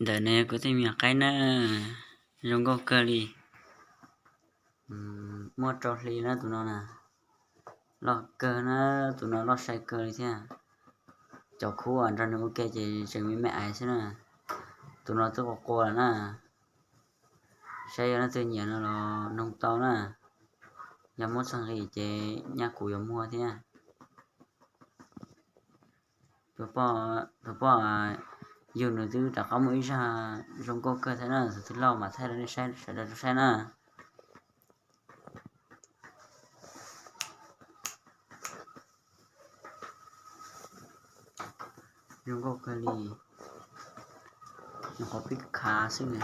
Ntawm no kuv tej me nyuam qaib na, zoo nkauj kawg li. Muaj rau hli na tus no na, loj kawg na, tus no loj sai kawg li thiab. Cov khub nrog nws ua ke ces tseem me me ais xwb na. Tus no twb qua qua lawm na. Saib yog leej twg nyiam no los noog tau na. Yog muab txog nqi ces nyaj kuv yuav muag thiab. Tus poj yug nws twb rov qab muaj ib zaj zoo nkauj kawg thiab na, tus twg loj mas thaij rau nej sawv daws tau saib na. Zoo nkauj kawg li, nyuam qhuav pib khav xwb na.